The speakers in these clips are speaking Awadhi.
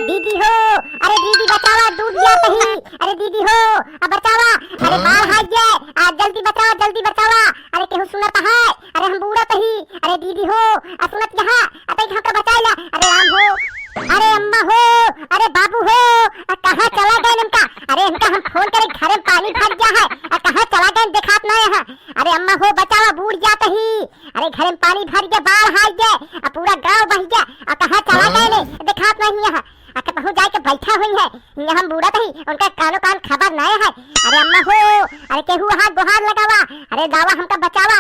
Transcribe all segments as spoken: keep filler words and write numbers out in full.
दीदी हो, अरे दीदी बचावा, डूब जात ही। अरे दीदी हो, आ बचावा, अरे हाँ? बाढ़ आ गए, आ जल्दी बचावा, जल्दी बचावा। अरे केहू सुनत है? अरे हम बूड़त ही। अरे दीदी हो, आ सुनत यहाँ, आ तैक हमका बचाइला। अरे राम हो, अरे अम्मा हो, अरे बाबू हो, आ कहाँ चला गए इनका? अरे इनका हम फोन करे, घरे में पानी भर गया है, आ कहाँ चला गए देखात ना यहाँ। अरे अम्मा हो बचावा, बूड़ जात ही। अरे घरे में पानी भर गया, बाढ़ आ गया, आ पूरा गाँव बह गया, आ कहाँ चला गए ने देखात नहीं यहाँ। आ कतहूँ जाके बैठा हुई है, यहाँ हम बूड़त ही, उनका कानो कान खबर नहीं है। अरे अम्मा हो, अरे केहू हाथ गोहार लगावा, अरे दावा हमका बचावा।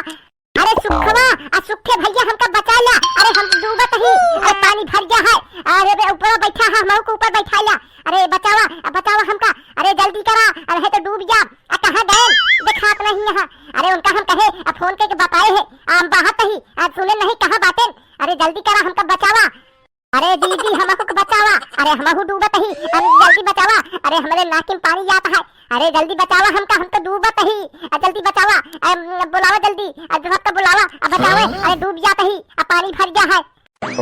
अरे सुखवा, आ सुखे भैया हमका बचाइला, अरे हम डूबत ही, अरे पानी भर गया है, अरे बे ऊपर बैठा है, हमहू के ऊपर बैठाइला, अरे बचावा, आ बचावा हमका, अरे जल्दी करा, अरे है तो डूब जा, आ कहाँ गए, देखात नहीं यहाँ। अरे उनका हम कहे, आ फोन करके बताए है, आ हम बाहर ही, आ सुने नहीं कहाँ बातें, अरे जल्दी करा हमका बचावा। अरे दीदी, हमको के बचावा, अरे हमहू डूबत ही, अरे जल्दी बचावा, अरे हमरे नाक में पानी जात है, अरे जल्दी बचावा हमका, हम तो डूबत ही, अ, जल्दी बचावा, अ, बुलावा जल्दी, अ, सबका बुलावा, अ, बचावे, हाँ? अरे डूब जात ही, अ, पानी भर गया है।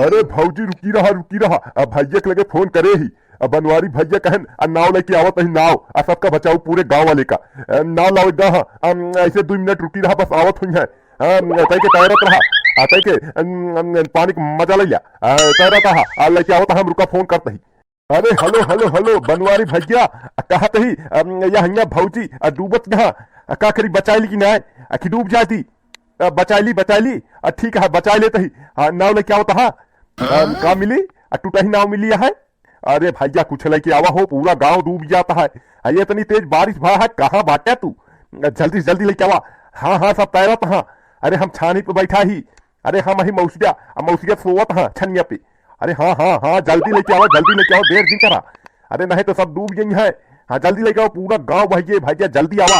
अरे भौजी रुकी रहा, रुकी रहा, अ, भैया के लगे फोन करे ही, अ, बनवारी भैया कहन, अ, नाव लेके आवत ही, नाव, अ, सबका बचाओ, पूरे गाँव वाले का, अ, नाव लावे गा, हाँ, अम, ऐसे दो मिनट रुकी रहा, बस आवत हुई है। हाँ, तै के तैरत रहा, आ, तै के, अम, अम, पानी के मजा ले लिया, आ, तैरत रहा, आ, लेके आवत हम, रुका, फोन करत ही। अरे, हेलो, हेलो, हेलो, बनवारी भैया, आ, कहत ही, अम, या हियाँ भौजी, आ, डूबत यहाँ, आ, का करी, बचाई ली कि नाय? आ, कि डूब जाती? आ, बचाई ली, बचाई ली, आ, ठीक है, बचाई लेत ही। हाँ, नाव लेके आवत हा। अम, का मिली? आ, टूटा ही नाव मिली है। अरे भैया, कुछ लेके आवा हो, पूरा गाँव डूब जात है। आ, ये इतनी तेज बारिश भा है, कहाँ बाटे तू? जल्दी से जल्दी लेके आवा। हाँ, हाँ, सब तैरत हाँ। अरे हम छानी पे बैठा ही। अरे हम ही मौसिया, आ मौसिया सोवत हाँ छनिया पे। अरे हाँ, हाँ, हाँ, जल्दी लेके आवा, जल्दी लेके आवा, देर जिन करा। अरे नहीं तो सब डूब गई है। हाँ, जल्दी लेके आवा, पूरा गाँव बह गए भैया, जल्दी आवा।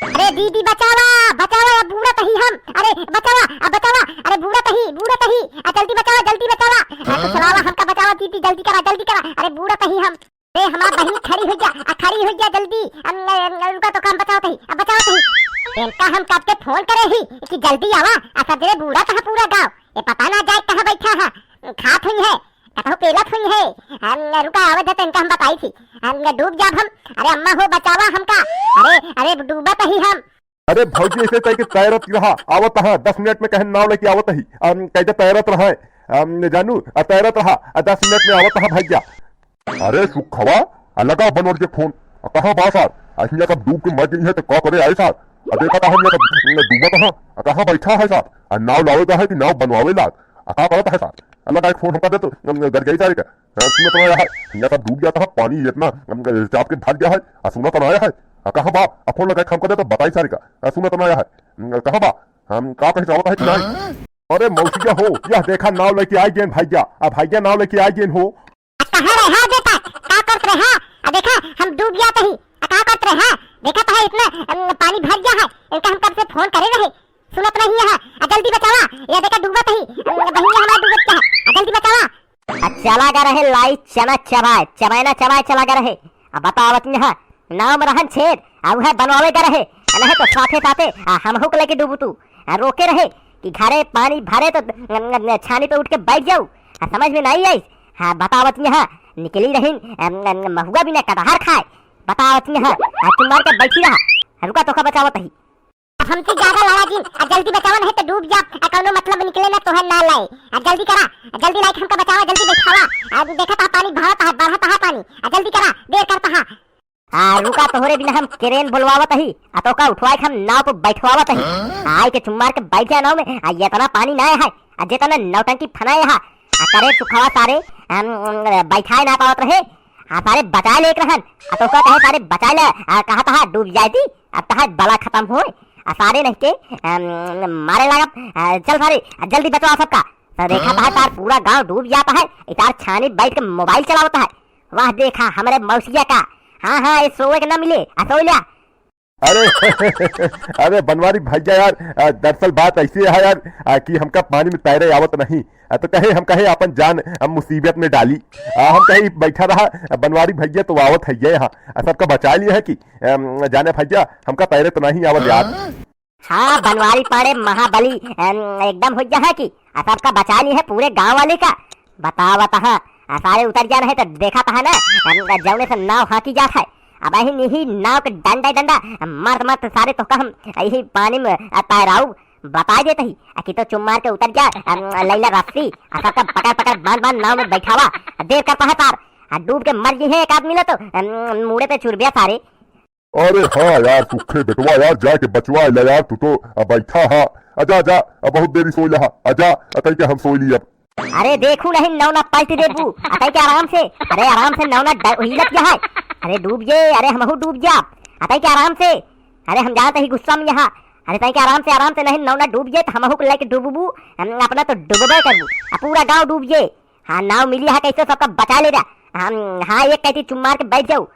अरे दीदी बचावा, बचावा, अब बूड़त ही हम। अरे बचावा, अब बचावा, अरे बूड़त ही, बूड़त ही। आ जल्दी बचावा, जल्दी बचावा। आ तो चलावा, हमका बचावा दीदी, जल्दी करा, जल्दी करा। अरे बूड़त ही हम। ए, हमार बहिनी खड़ी होइ जा, आ, खड़ी होइ जा जल्दी। अम, अम, रुका तो हम बचावत ही, अब बचावत ही। इनका हम कब के फोन करे ही कि जल्दी आवा, आ सजरे बूड़त है पूरा गाँव। ए, पता ना जाए कहाँ बैठा है, खात हुई है, कतहु पेलत हुई है। अम, रुका आवे दे तो इनका हम बताई थी। अम, डूब जाब हम। अरे अम्मा हो बचावा हमका। अरे, अरे डूबत ही हम। अरे भौजी, ऐसे तय के तैरत रहा, आवत हा, दस मिनट में कहन नाव लेके आवत ही। अम, कैसे तैरत रहा है, अम, जानू, आ, तैरत रहा, आ, दस मिनट में आवत हा भैया। अरे सुखवा, आ, लगा बनवर के फोन, आ, कहाँ बा सार? आ, हियाँ सब डूब के मर गई है तो का करे आए सार? आ, देखा था हम लोग डूबत हा, आ, कहाँ बैठा है सार? आ, नाव लावे का है कि नाव बनवावे लाग? आ, का करत है सार? आ, लगा एक फोन हमका दे तो, अम, गरगई सारे का। हाँ, सुनत ना आया है, हियाँ सब डूब गया था, पानी इतना, अम, चाप के भाग गया है, आ सुनत ना आया है, आ कहाँ बा? आ फोन लगाए, हमको दे तो बताई सारे का, आ सुनत ना आया है, अम, कहाँ बा? हम का कहीं जावत है कि नहीं? अरे मौसिया हो, यह देखा नाव लेके आई गेन भैया, आ भैया नाव लेके आई गेन हो। आ कहाँ रहे हा बेटा, का करत रहे हा? आ देखा हम डूब गया तही, आ का करत रहे हा? देखा तो है इतना, अम, पानी भर गया है, इनका हम कब से फोन करे रहे, सुनत नहीं है, आ जल्दी बचावा, या देखा डूबत ही, अम, बहिनिया हमार डूबत क्या है, आ जल्दी बचावा। आ चला गा रहे लाई चना चबाए, चबाए ना चबाए चला गा रहे। आ बतावत यहाँ, नाव में रहन छेद, आ उहे बनवावे गा रहे, आ नहीं तो साथे साथे, आ हमहू के लेके डूबू तू। आ रोके रहे कि घरे पानी भरे तो न, न, न, छानी पे उठ के बैठ जाऊ। आ समझ में नहीं आई। हाँ बतावत यहाँ, निकली रही, अम, अम, महुआ बिना कटहर खाए। बतावत यहाँ, आ चुम्मार के बैठी रहा। आ रुका तोका बचावत ही। अब हमसे ज्यादा लड़ा जिन, आ जल्दी बचावा नहीं तो डूब जा, आ कौनो मतलब निकले ना तोहर ना लाए। आ जल्दी करा, आ जल्दी लाइके हमका बचावा, जल्दी बैठावा। आ देखा था पानी बढ़त है, बढ़त है पानी, आ जल्दी करा, देर करता है। आ रुका तोहरे बिना हम क्रेन बुलवावत ही, आ तोका उठवाए के हम नाव पे बैठवावत ही। आ आई के चुम्मार के बैठ जा नाव में, आ इतना पानी ना है, आ जितना नौटंकी फनाए हा, आ करे सुखावा सारे, हम, बैठाए ना पावत रहे, आ सारे बचाए लेक रहन, आ तोका कहे सारे बचाए ले, आ कहा था डूब जाए थी, अब तहार बला खतम होए, आ सारे नहीं के, अम, मारे लागब, आ, चल सारे, आ, जल्दी बचवा सबका। तो देखा था, तार पूरा गांव डूब जाता है, इतार छानी बैठ के मोबाइल चलावता है। वाह देखा, हमरे मौसिया का। हाँ, हाँ, ये सोए के ना मिले, आ सोए लिया। अरे, अरे बनवारी भैया यार, आ, दरअसल बात ऐसी है यार, आ, कि हमका पानी में तैरे आवत नहीं। आ, तो कहे, हम कहे अपन जान हम मुसीबत में डाली। आ, हम कहे बैठा रहा, आ, बनवारी भैया तो आवत है ये यहाँ, आ, सबका बचा लिया है कि, अम, जाने भैया हमका तैरे तो नहीं आवत यार। हाँ, बनवारी पाड़े महाबली, अम, एकदम हो गया है कि, आ, सबका बचा ली है पूरे गांव वाले का। बतावत हाँ, आ, सारे उतर जा नहीं तो देखा तो है ना, अम, जौने से नाव हाँकी जात है। अब यही, यही नाव के डंडा, डंडा मारत, मारत सारे तोहका हम यही पानी में, आ, तैराऊ बताइ देत ही। आ, कि तो चुम मार के उतर जा, अम, लैला रस्सी, आ, सबका पकड़, पकड़, बांध, बांध नाव में बैठावा। आ, देर करत है सार, आ, डूब के मर जइहैं एक आदमी ना तो, अम, मूड़े पे चुरबिया सारे। अरे हाँ यार, सुखे बेटवा यार, जाके बचवा ले यार, तू तो अब बैठा हा। आ जा, जा, अब बहुत देरी सोइ लहा। आ जा, अतई के हम सोइ ली अब। अरे देखू नहीं, नौना पलट देबू। अतई के आराम से, अरे आराम से नौना ड-, हिलत क्या है? अरे डूब जे, अरे हमहू डूब जा। अतई के आराम से, अरे हम जानत ही गुस्सा में यहाँ। अरे तई के आराम से, आराम से नहीं नौना डूब जे तो हमहू को लेके डूबबू, हम अपना तो डूबबे करबू। आ पूरा गाँव डूब जे। हाँ, नाव मिली है कैसे सबका बचा ले रहा। हम, हाँ, एक कहती चुम मार के बैठ जाऊ।